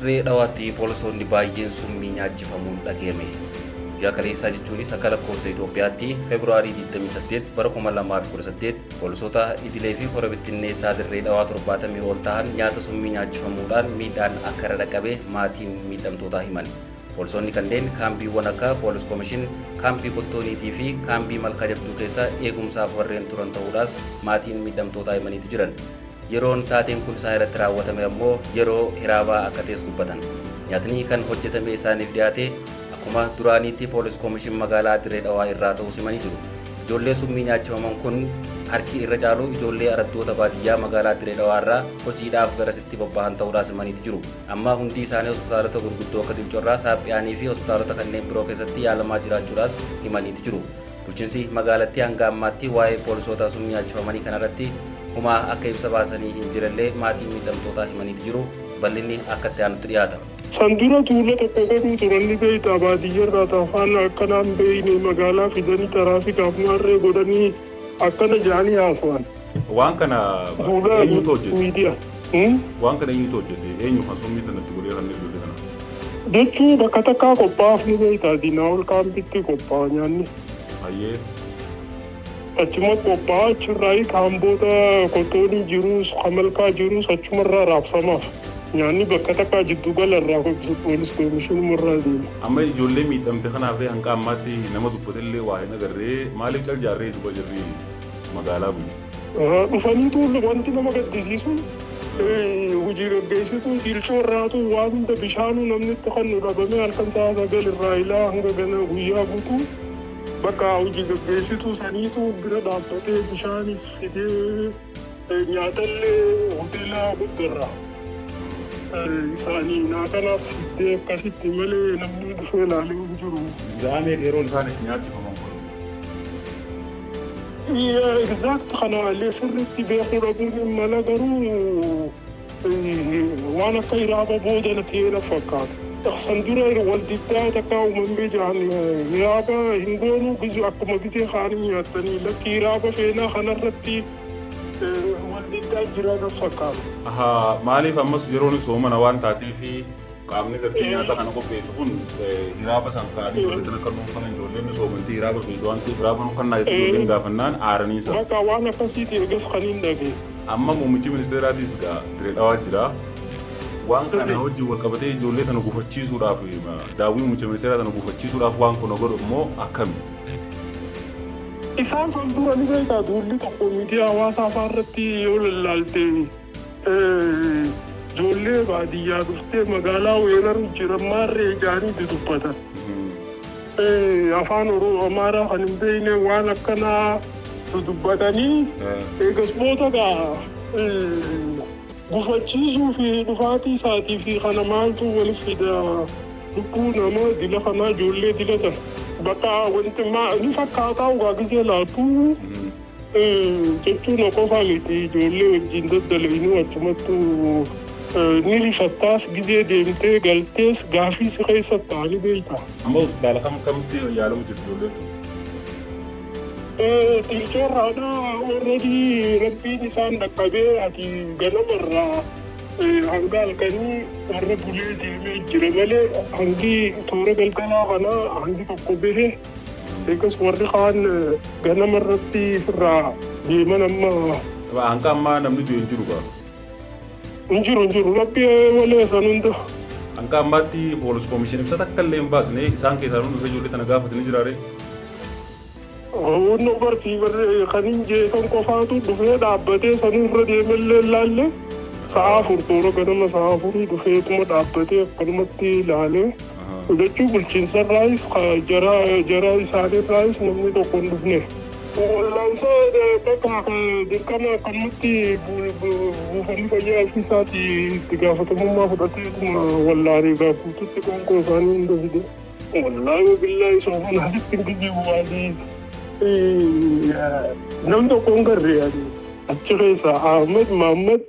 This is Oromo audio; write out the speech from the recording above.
Dirree Dhawaatti poolisoonni baay'een summii nyaachifamuun dhagahame. Guyyaa kaleessaa jechuunis akka lakkoofsa Itoophiyaatti Feebruaarii 28 bara 2018 poolisoota idilee fi kora bittinneessaa Dirree Dhawaa 70 ol tahan nyaata summii nyaachifamuudhaan miidhaan akka irra dhaqqabe maatiin miidhamtootaa himan. Poolisoonni kanneen kaambiiwwan akka Poolis Komishin, Kaampii Kottooniitii fi Kaambii Malkaa Jabduu keessa eegumsaaf warreen turan ta'uudhaas maatiin miidhamtootaa himaniitu jiran. Yeroon taateen kun isaan irratti raawwatame ammoo yeroo hiraabaa akka ta'es dubbatan. Nyaatni kan hojjetamee isaaniif dhiyaate akkuma duraaniitti Poolis Komishin magaalaa Dirree Dhawaa irraa ta'uus himanii jiru. Ijoollee summii nyaachifaman kun harki irra caalu ijoollee araddoota baadiyyaa magaalaa Dirree Dhawaa irraa hojiidhaaf garasitti bobbahan ta'uudhaas himaniitu jiru. Amma hundi isaanii hospitaalota gurguddoo akka Dilcorraa, Saaphiyaanii fi hospitaalota kanneen biroo keessatti yaalamaa jiraachuudhaas himaniitu jiru. Bulchinsi magaalattii hanga ammaatti waa'ee poolisoota summii nyaachifamanii kanarratti humaa akka ibsa baasanii hin jirellee maatiin miidhamtootaa himaniitu jiru. Bal'inni akka itti aanutti dhiyaata. San dura tuula tokko godhuu turan ni beeytaa baadiyyarraa ta afaan akkanaa hin beeyne magaalaa fidanii taraafikaaf maarree godhanii akkana ja'anii haasawan. Waan kana Duula eenyutu hojjete? miidiyaa. Waan kana eenyutu hojjete? Eenyu kan summii tana itti godhee kanneen ijoollee kana? Jechuun bakka takkaa qophaa'aaf ni beeytaa Dinaa'ol kaampitti qophaa'a nyaanni. Hayyee. Achuma qophaa'a achirraayi kaamboota kotoonii jiruus kamalkaa jiruus achumarraa raabsamaaf. Nyaanni bakka takkaa jiddu gala irraa poolis komishinumarraa deema. Amma ijoollee miidhamte kanaaf hanga ammaatti nama dubbatellee waa hin agarree maaliif cal jaarree duba jirri magaalaa bulchu? Dhufaniitu wanti nama gaddisiisu hojii gaggeessituu dilcoo irraatu waan hunda bishaanuu namni itti kennu dhabamee halkan sa'a 9 irraa ilaa hanga gana guyyaa guutuu bakka hojii gaggeessituu saniitu bira dhaabbatee bishaanis fidee nyaatallee hoteela guddarraa isaanii naatanaas fiddee akkasitti malee namni dhufee ilaalee hin jiru. Sa'a meeqa yeroon isaan itti nyaachifaman kun? Exact kana illee sirriitti beekuu dhabuun hin mala garuu waan akka hiraaba booda na ta'ee na fakkaata. San dura wal diddaa takka uumamee jiran hiraaba hin goonuu gizu akkuma gizee kaanii nyaattanii lakki hiraaba feenaa kanarratti wal diddaa jira na fakkaata. Ahaa, maaliif ammas yeroon soomana waan taateef qaamni gartee nyaata kana qopheessu kun hiraaba san kaa'anii ijoollee tana akka nuuf kanan ijoolleen ni soomantii hiraaba fi waan ta'eef hiraaba nu kannaa jettee ijoolleen gaafannaan aaranii isa. Bakka waan akkasiiti eegas kan hin dhagee. Amma muummichi ministeeraatis gaa Dirree Dhawaa jira. Waan kana wajjin wal qabatee ijoollee tana gufachiisuudhaaf daawwii muummicha ministeeraa tana gufachiisuudhaaf waan kana godhu immoo akkami? Isaan san dura ni beekaa duulli tokko miidiyaa hawaasaa fa'aa irratti yoo lallaalte ijoollee baadiyyaa dhuftee magaalaa weeraru jiran maarree jaanii dudubbatan. Afaan Oromoo Amaaraa kan hin beekne waan akkanaa dudubbatanii eegas booda gaa gufachiisuu fi dhufaatii isaatii fi kana maaltu walitti fida lubbuu nama dila kanaa ijoollee dila tana. Bakka wanti ni fakkaataa ugaa gisee laatu jechuun qofa miti ijoollee wajjin daddalaynuu achumattu ni rifattaas gizee deemtee galtees gaafii si keessa ta'anii beekta. Amma hospitaala kam kamitti yaalamu jirti ijoolleen tun? Dilchoorraadha already rabbiin isaan dhaqqabee ati ganamarraa hanga halkanii warra bulee deemee jira malee hangi toora galgalaa kana hangi tokko bahe eegas warri kaan ganamarratti ofirraa deeman amma. Hanga ammaa namni du'e hin jiru gaa? Hin jiru hin jiru rabbi malee isaan hunda. Hanga ammaatti poolis komishin ibsa takka illee hin baasne isaan keessaa namni dhufee ijoollee tana gaafate ni jiraare. Wanni barsi kan hin jeesan qofaatu dhufee dhaabbatee sanuu irra deemellee ilaalle sa'a 4 toora ganama sa'a 4 dhufeetuma dhaabbatee akkanumatti ilaalee jechuu bulchiinsarraayis jara isaaniirraayis namni tokko hin dhufne. Wallaansa bakka dirqama akkanumatti buufanni fayyaa ofiisaatii itti gaafatamummaa fudhateetuma wallaanee gaa guututti qoonqoo isaanii hunda fide. Wallaahi billaahi soofan asitti hin kijibu ani nam tokko hin garre ani achi keessa Ahmad Mahammad.